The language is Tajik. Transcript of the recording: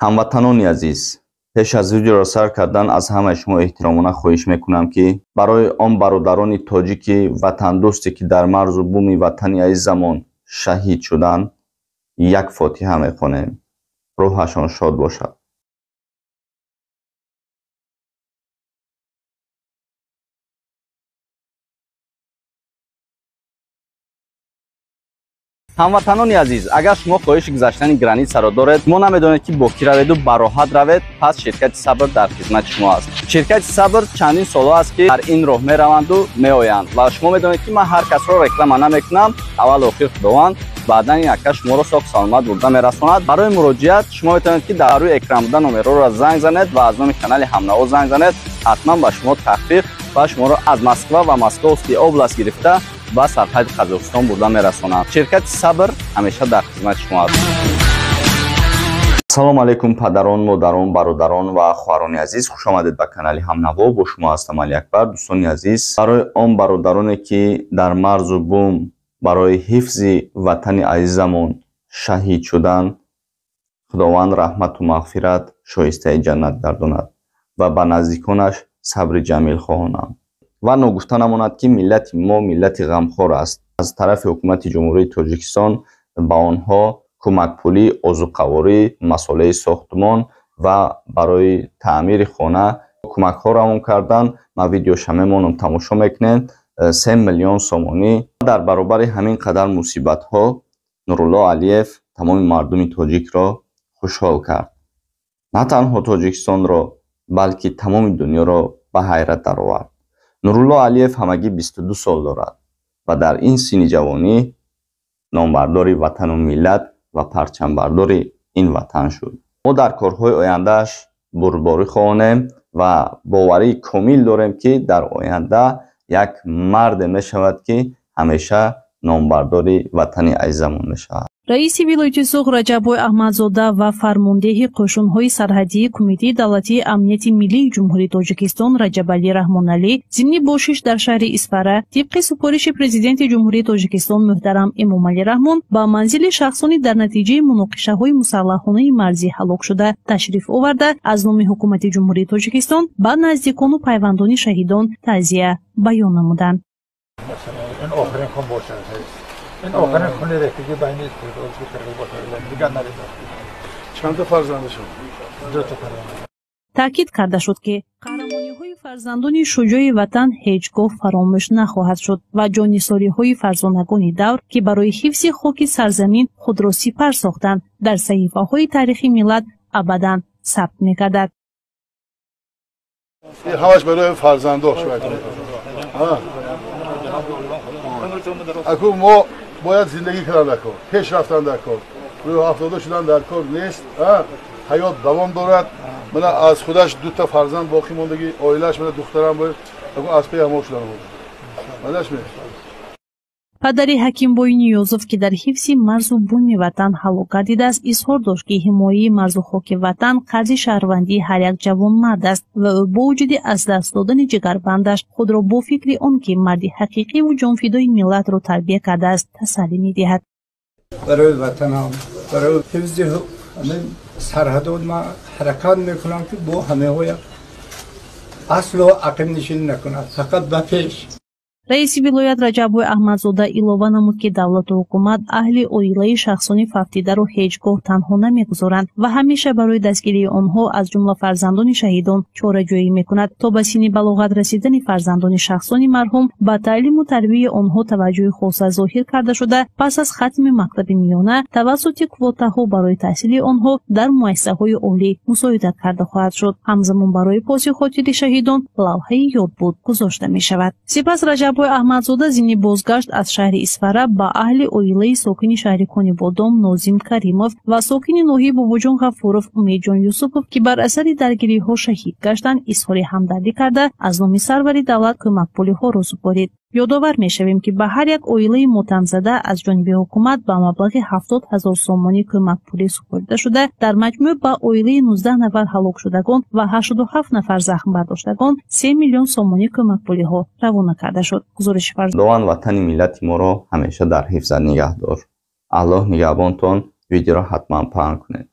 Ҳамватанони азиз, пеш аз видеоро сар кардан аз ҳамаи шумо эҳтиромона хоҳиш мекунам, ки барои он бародарони тоҷики ватандӯсте, ки дар марзу буми ватани азизамон шаҳид шуданд, як фотиҳа мехонем. Рӯҳашон шод бошад. Ҳамватанони азиз, агар шумо хоҳиши гузаштани границаро доред, шумо намедонед, ки бо кӣ раведу ба роҳат равед, пас ширкати Сабр дар хизмати шумо аст. Ширкати Сабр чандин солҳо аст, ки дар ин роҳ мераванду меоянд ва шумо медонед, ки ман ҳар касро реклама намекунам. Аввал охир Худованд, баъдан ин ака шуморо соқ саломат бурда мерасонад. Барои муроҷиат шумо метавонед, ки дар рӯи экран буда номерҳоро занг занед ва аз номи канали Ҳамнаво занг занед. Ҳатман ба шумо тахфиф ва шуморо аз Москва ва Московский область гирифта ба сарҳади Қазоқистон бурда мерасонанд. Ширкати Сабр ҳамеша дар хизмати шумо аст. Салом алейкум, падарон, модарон, бародарон ва хоҳарони азиз, хуш омадед ба канали Ҳамнаво. Бо шумо ҳастам Алиакбар. Дӯстони азиз, барои он бародароне, ки дар марзу бум барои ҳифзи ватани азизамон шаҳид шуданд, Худованд раҳмату мағфират, шоистаи ҷаннат гардонад ва ба наздиконаш сабри ҷамил хоҳонам. Ва ногуфта намонад, ки миллати мо миллати ғамхор аст. Аз тарафи ҳукумати Ҷумҳурии Тоҷикистон ба онҳо кӯмакпулӣ, озуқаворӣ, масолеҳи сохтмон ва барои таъмири хона кӯмакҳо равон карданд. Ман видеоша мемонам, тамошо мекунем. 3 миллион сомонӣ. Дар баробари ҳамин қадар мусибатҳо Нурулло Алиев тамоми мардуми тоҷикро хушҳол кард. На танҳо Тоҷикистонро, балки тамоми дунёро ба ҳайрат даровард. Нурулло Алиев ҳамагӣ 22 сол дорад ва дар ин синни ҷавонӣ номбардори ватану миллат ва парчамбардори ин ватан шуд. Мо дар корҳои ояндааш бурдборӣ хоҳонем ва боварии комил дорем, ки дар оянда як марде мешавад, ки ҳамеша номбардори ватани азизамон мешавад. Раиси вилояти Суғд Раҷаббой Аҳмадзода ва фармондеҳи қӯшунҳои сарҳадии Кумитаи давлатии амнияти миллии Ҷумҳурии Тоҷикистон Раҷабалӣ Раҳмоналӣ зимни бошиш дар шаҳри Исфара тибқи супориши Президенти Ҷумҳурии Тоҷикистон муҳтарам Эмомалӣ Раҳмон ба манзили шахсони дар натиҷаи муноқишаҳои мусаллаҳонаи марзӣ ҳалокшуда ташриф оварда, аз номи Ҳукумати Ҷумҳурии Тоҷикистон ба наздикону пайвандони шаҳидон таъзия баён намуданд. Ин охирин хуни рехтагӣ байни дигар нарезад. Чанд фарзандашон? Ду та фарзанд. Таъкид карда шуд, ки қаҳрамониҳои фарзандони шуҷои ватан ҳеҷ гоҳ фаромӯш нахоҳад шуд ва ҷоннисориҳои фарзонагони давр, ки барои ҳифзи хоки сарзамин худро сипар сохтанд, дар саҳифаҳои таърихи миллат абадан сабт мегардад. Ҳамаш барои фарзандош. Аку мо бояд зиндагӣ кардан дар кор, пеш рафтан дар кор, рӯҳафтода шудан дар кор нест. Ҳаёт давом дорад. Мана аз худаш дута фарзанд боқӣ мондагӣ, оилааш, мана духтарам, аз пеи ҳамо шудан манаш. Падари Ҳакимбой Ниёзов, ки дар ҳифзи марзу буми ватан ҳалок гардидааст, изҳор дошт, ки ҳимояи марзу хоки ватан қарзи шаҳрвандии ҳар як ҷавонмард аст ва ӯ бо вуҷуди аз даст додани ҷигарбандаш худро бо фикри он, ки марди ҳақиқиву ҷонфидои миллатро тарбия кардааст, тасаллӣ медиҳад. Барои ватанам, барои ҳифзи ҳамин сарҳадот ман ҳаракат мекунам, ки бо ҳамаҳоя асло ақибнишинӣ накунад, фақат ба пеш. Раиси вилоят Раҷаббой Аҳмадзода илова намуд, ки давлату ҳукумат аҳли оилаи шахсони фавтидаро ҳеҷ гоҳ танҳо намегузоранд ва ҳамеша барои дастгирии онҳо, аз ҷумла фарзандони шаҳидон, чораҷӯӣ мекунад. То ба синни балоғат расидани фарзандони шахсони марҳум ба таълиму тарбияи онҳо таваҷҷӯҳи хоса зоҳир карда шуда, пас аз хатми мактаби миёна тавассути квотаҳо барои таҳсили онҳо дар муассисаҳои олӣ мусоидат карда хоҳад шуд. Ҳамзамон барои поси хотири шаҳидон лавҳаи ёдбуд гузошта мешавад. Сипас Раҷаббой Аҳмадзода зимни бозгашт аз шаҳри Исфара ба аҳли оилаи сокини шаҳри Конибодом Нозим Каримов ва сокини ноҳияи Бобоҷон Ғафуров Умедҷон Юсупов, ки бар асари даргириҳо шаҳид гаштанд, изҳори ҳамдардӣ карда, аз номи сарвари давлат кӯмакпулиҳоро супорид. Ёдовар мешавем, ки ба ҳар як оилаи мотамзада аз ҷониби ҳукумат ба маблағи 70 000 сомонӣ кӯмакпулӣ супорида шуда, дар маҷмӯъ ба оилаи 19 нафар ҳалокшудагон ва 87 нафар захмбардоштагон 3 миллион сомонӣ кӯмакпулиҳо равона карда шуд. Гузориши Худованд ватани миллати моро ҳамеша дар ҳифзат нигаҳ дор. Аллоҳ нигаҳбонтон. Видеоро ҳатман паҳн кунед.